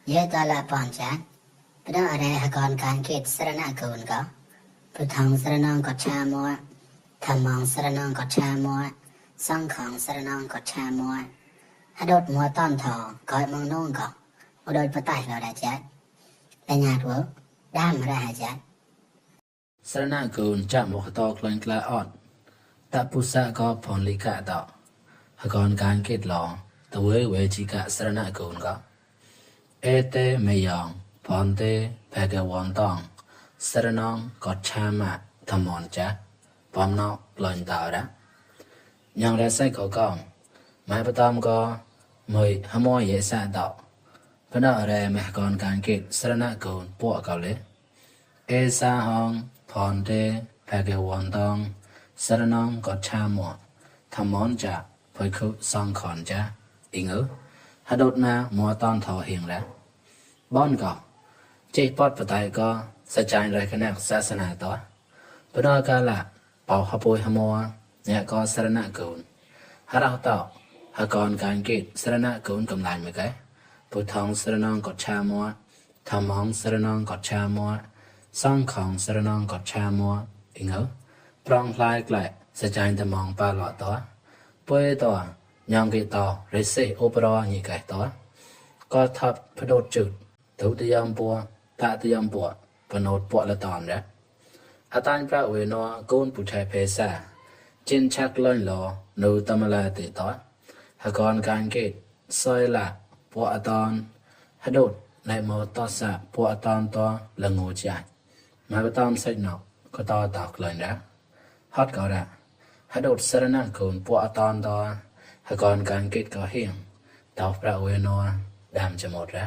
Yê ta la pon cha, pda re ha kon kan kit srana kun ko. Putong sranong ko cha mo, thamong sranong ko cha mo, song kong sranong ko cha mo. Hadot mo ton tho, koi mong nong ko. Udoi patai lo da cha. Lanyat wo, dam ra ha cha. ສະຣະນະກຸນຈະໝົກຕອກເລີນກະອອດ ຕະປຸສະກໍພອນລິກະຕະ ຫະກອນການກິດລອ ຕະເວີເວຈິກະສະຣະນະກຸນກໍ ເອເຕເມຍອງ ພອນເຕ ພະກະວັນຕັງ ສະຣະນອງ ກັດສາມະ ທຳມອນຈະ ປອມນອກເລີນຕາຣະ ຍັງໄດ້ໃສ່ກໍກອງ ມາປະຕອມກໍ ເມຍຫະມອຍເຍສະຕະ ພະນະແຣແມກອນການກິດສະຣະນະກຸນປວກເກົາເລ ເອສາຮອງ ພອນເຕ ພະກະວັນຕັງ ສະຣະນອງ ກັດສາມະ ທຳມອນຈະ ໄພຄຸສອງຄອນຈະ ອິງເອີ ຫະດຸດນາ ມົວຕອນທໍເຮງແລ ບອນກໍ ເຈປອດປະໄຕກໍ ສະຈາຍໄລຄະແນກສາສະໜາຕໍ່ ພະນະກາລະ ເປົາຫະປຸຍຫະມົວ ແນະກໍສະຣະນະກຸນ ຫະຣາວຕະ ຫະກອນການກິດສະຣະນະກຸນກຳລາຍເມກາຍ ພຸດທອງສະຣະນອງ ກັດສາມະ ທຳມອງສະຣະນອງ ກັດສາມະ ສັງຄອງສະຣະນອງ ກັດສາມະ ອິງເອີ ປຣອງພລາຍໄກລ ສະຈາຍຕະມອງປາຫຼໍ່ຕໍ່ ເປີຍຕໍ່ ຍອງກິຕໍ່ ເຣເຊ ອຸປະຣອ ນິກາຍຕໍ່ ກໍທັບພະໂດດຈຸດ ທຸດຕະຍອມປົວ ຕະຕະຍອມປົວ ປະໂນດປົວລະຕອນແລະ ອາຕານປະເວນວາ ກຸນປຸແທເພສາ ຈິນຊັກເລີນລໍ ນູຕະມະລາຕິຕໍ່ ຫະກອນການກິດ ຊອຍລະ ປົວອາຕອນ ຫະດຸດ ໃນມໍຕອດສະ ປົວອາຕອນຕໍ່ ລະງູຈາຍ ມາປະຕອມໃສ່ນອກ ກໍຕໍ່ຕອກເລີນແລະ ຮອດກໍລະ ຫະດຸດສະຣະນະກຸນປົວອາຕອນຕໍ່ ຫະກອນການກິດກໍເຮງ ຕອກປະເວນວາ ດາມຈະໝົດແລະ